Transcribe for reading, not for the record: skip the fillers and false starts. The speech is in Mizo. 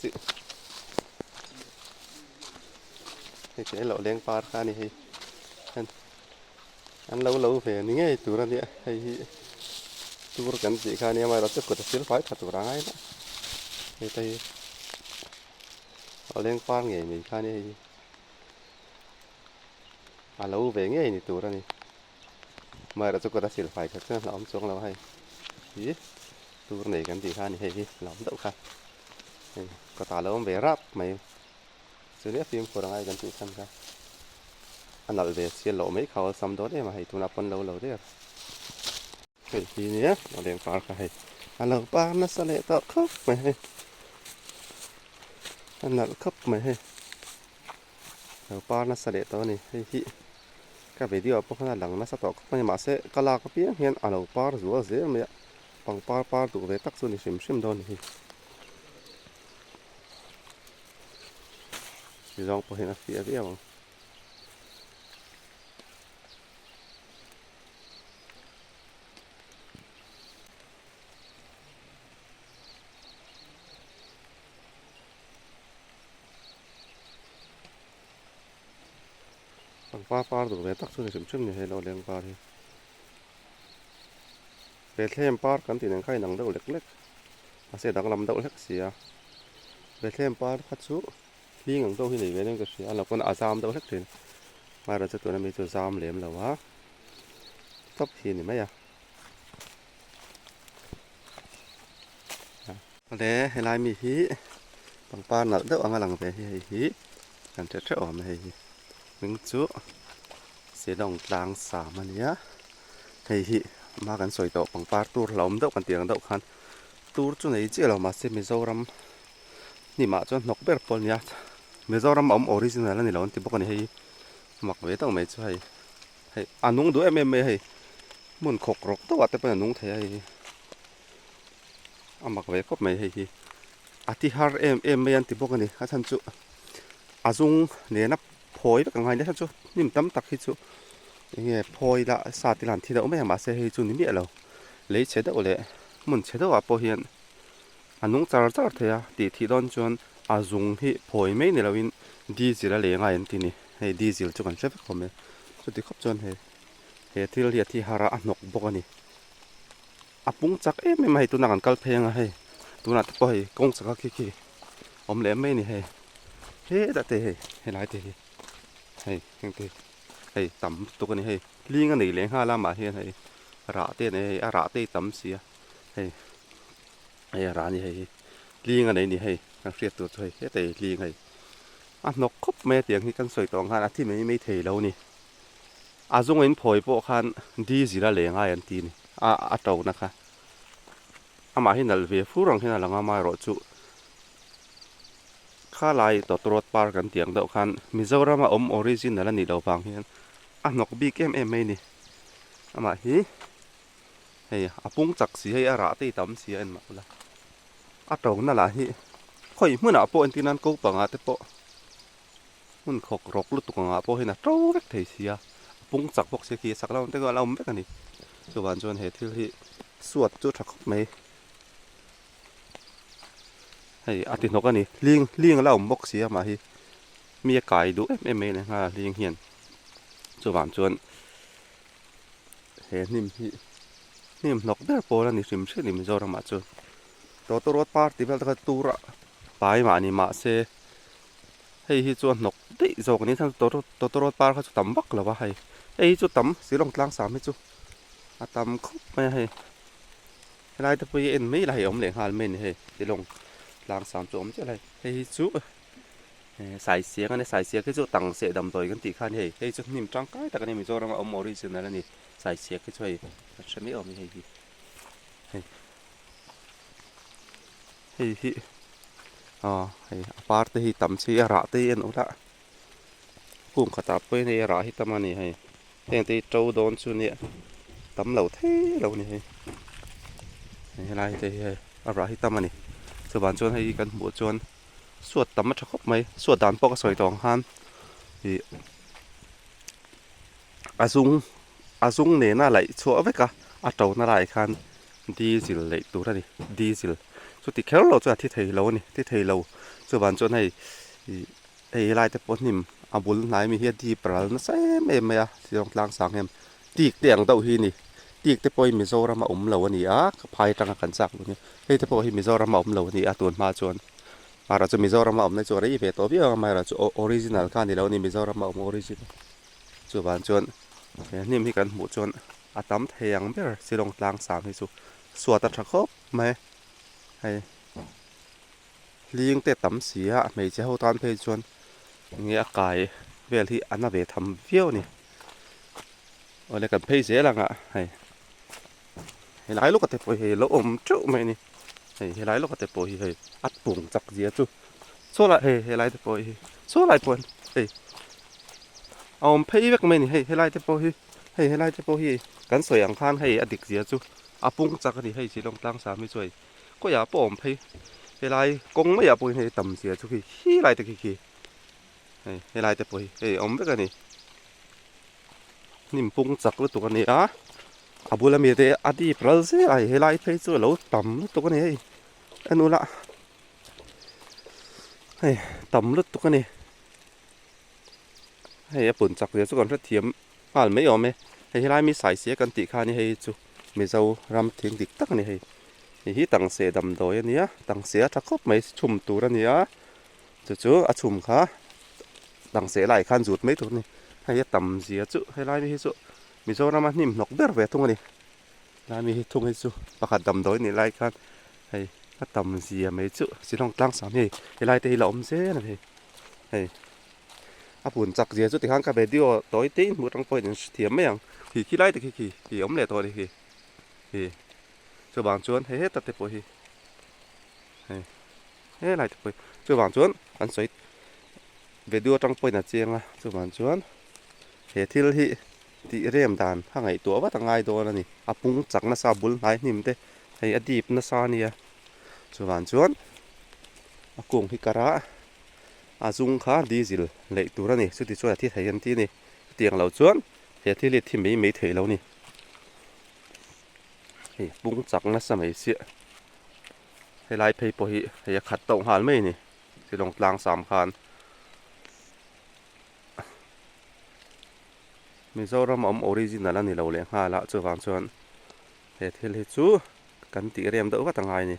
chi hei te lo leng par kha a ni hei an lo lo ve ni ngei tur a nia hei hi tur kan tih kha a nia amaherawhchu kut a sil fai tha tur a ngai a hei te hi lo leng par ngei mai kha a nia hei hi a lo ve ngei ni tur a ni amaherawhchu kut a sil fai that chuan a hlauhawm chuang lo a hei hi tur nei kan tih kha a ni hei hi hlauhawm deuh kha hei kawtah a lo awm ve rap mai. Chu nia fimkhur angai kan tih chhan kha a nalh ve chian loh mai kha awlsam dawn em a hei tunah pawn lo lo der. Hei hi nia a leng par kha hei a lo par nasa leh tawh khawp mai hei a nalh khawp mai hei lo par nasa leh tawh a ni hei hi ka video ah pawh khan a lang nasa tawh khawp mai mahse ka lak apiang hian a lo par zual zel mai a pangpar par duh ve tak chu ni hrim hrim dawn a ni hei. Zawng pawh hian a fiah viau ang. Pangpar par duh ve tak chu ni hrim hrim ni hei lo leng par hi. Bethlehem par kan tih nen kha inang deuh lek lek mahse danglam deuh hlek si a Bethlehem par kha chu hling ang deuh hi nei ve nen ka hria a lo pawn a zam deuh hlek thin amaherawhchu chu tuna mi chu zam lem lo a tawp hi a ni mai a awle helai mi hi pangpar nalh deuh anga lang ve hi hei hi kan hre theuh awm e hei hi hming chu Shillong tlang sam a nia. Hei hi hma kan sawi tawh pangpar tur hlauhawm deuh kan tih ang deuh khan tur chu nei chiah lo mahse Mizoram hnimah chuan hnawk ber pawh a nia Mizoram a awm original a ni lo an ti bawk a ni hei mak ve deuh mai chu hei hei a nung duh em em mai a hei hmun khawk rawk deuh ah te pawhin a nung thei a hei hi a mak ve khawp mai hei hi a ti har em em mai an ti bawk a ni a chhan chu a zung nena phawi vek ang a nia chu hnim tam tak hi chu enge phawi lah sa te lah an thi deuh mai a mahse hei chu ni miah lo lei chhe deuh leh hmun chhe deuh ah pawh hian a nung char char thei a tih thih dawn chuan a zung hi phawi mai ni loin diesel a leng a an ti ni hei diesel chu kan hre vek awm e chuti khawp chuan hei he thil hi a thi har a a hnawk bawk a ni a pung chak em em a hei tunah kan kal phei ang a hei tunah te pawh hei kawng chak a khi khi awm leh mai a ni hei hetah te hei helai te hi hei heng te hei tam lutuk a ni hei hling a nei leh nghal a mah hian hei rah te a nei a hei a rah te hi tam si a hei hei a rah a ni hei hi hling a nei a ni hei kan hriat tur chu hei hetah hi hling hei a hnawk khawp mai a tiang hi kan sawi tawh ang khan a thi mai mai thei lo a ni a zung in phawi pawh khan diesel a leng ai an ti a ni a a to na kha amah hi nalh ve fur ang hian a lang a amaherawhchu Khalai tawtawrawt par kan tih ang deuh khan Mizorama awm original a nih loh vang hian a hnawk bik em em mai a ni. Amah hi hei a pung chak si hei a rah te hi tam si a en mah ula. A tona lah hi khawi hmunah pawh entir nan ko pangah te pawh hmun khawk rawk lutuk angah pawh hian a to vek thei si a, a pung chak bawk si a khi a sak lam te kha a la awm vek a ni. Chuvang chuan he thil hi suat chu a tha khawp mai. Hei a ti hnawk a ni hling hling a la awm bawk si a mah hi mi a kai duh em em mai leh nghal a hling hian chuvang chuan he hnim hi hnim hnawk ber pawl a ni hrim hrim a ni Mizoram ah chuan tawtawrawt par tih vel te kha tur a pai mah ni mahse hei hi chu a hnawk daih zawk a ni tawtawrawt par kha chu tam vak lo a hei hei hi chu tam Shillong tlang sam hi chu a tam khawp mai a hei. Helai te pawh hi en mai lai a awm leh nghal mai a ni hei tilawng tlang sam chu a awm chiah lai hei hi chu sai siang a nia sai siang hi chu tang seh damdawi kan tih kha a ni hei hei chu hnim tangkai tak a ni Mizoram a awm original a ni sai siang hi chu hei a hre mai awm a ni hei hi hei hei hi aw hei a par te hi tam chi a rah te hi en ula kung khatah pawh hian hei a rah hi tam a ni hei. Heng te hi to dawn chu nia tam lo thei lo a ni hei helai te hi hei a rah hi tam a ni chuvang chuan hei kan hmuh chuan suat tam a tha khawp mai suat dan pawh ka sawi tawh ang khan ih a zung a zung nena laih chhuah vek a a to na lai khan diesel leih tur a ni diesel. Chuti kher lo chuan a thi thei lo a ni, thi thei lo. Chuvan chuan hei ih hei helai te pawh hnim a bul hnai mi hi a dip ral nasa em em mai a, Shillong tlang sang hian tik te ang deuh hi a ni. Tik te pawh hi Mizoram a awm lo a ni a, ka phai atanga kan chak lo a nia. Hei te pawh hi Mizoram a awm lo a ni a tun hma chuan. Amaherawhchu chu Mizoram a awmna chu a rei ve tawh viau ang amaherawhchu chu original kha a ni lo a ni Mizoram a awm original. Chuvan chuan he hnim hi kan hmuh chuan a tam thei ang ber Shillong tlang sang hi chu suat a tha khawp mai hei hling te tam si a hmeichhe ho tan phei chuan enge a kai vel hi a na ve tham viau a ni awle kan phei zel ang a hei helai lawk a te pawh hi hei a lo awm teuh mai a ni hei helai lawk a te pawh hi hei a pung chak zia chu saw lai hei helai te pawh hi saw lai pawh hei a awm phei vek mai a ni hei helai te pawh hi hei helai te pawh hi kan sawi ang khan hei a dik zia chu. A pung chak a ni hei Shillong tlang sam hi chu hei kawih ah pawh a awm phei helai kawng mai ah pawhin hei tam zia chu khi khi lai te khi khi hei helai te pawh hi hei a awm vek a ni hnim pung chak lutuk a ni a a bula mi te a dip ral zel a hei helai phei chu a lo tam lutuk a ni hei en ula hei tam lutuk a ni hei a pun chak zia chu kan hrethiam. Nghal mai awm e, hei helai mi saisia kan tih kha a ni hei chu Mizo ram thing dik tak a ni hei, hei hi tangse damdawi a nia, tangse a tha khawp mai chhum tur a ni a, chu chu a chhum kha tangse lai khan zut mai tur a ni, hei a tam zia chu helai mi hi chu Mizorama hnim hnawk ber ve thung a ni, helai mi hi thung hi chu pakhat damdawi nih lai khan hei a tam zia mai chu Shillong tlang sam hi helai te hi la awm zel a ni hei. A pun chak zia chu tikhan ka video tawi te in hmuh atang pawhin in hrethiam mai ang. Khi khi lai te khi khi khi awm leh tawh a ni khi khi chuvang chuan hei heta te pawh hi hei he lai te pawh hi chuvang chuan an sawi video atang pawhin a chiang a chuvang chuan he thil hi tih rem dan a ngaihtuah vat a ngai dawn a ni a pung chak nasa bul hnai hnim te hei a dip nasa a nia chuvang chuan a kung hi kar a. A zung kha diesel leih tur a ni, chuti chuan a thi thei an ti a ni. Chutiang lo chuan he thil hi a thi mai mai thei lo a ni. Hei pung chak nasa mai chiah helai phei pawh hi hei a khat tawh nghal mai a ni Shillong tlang sam khan. Mizoram a awm original a ni lo leh nghal a chuvang chuan he thil hi chu kan tih rem deuh vat a ngai a ni.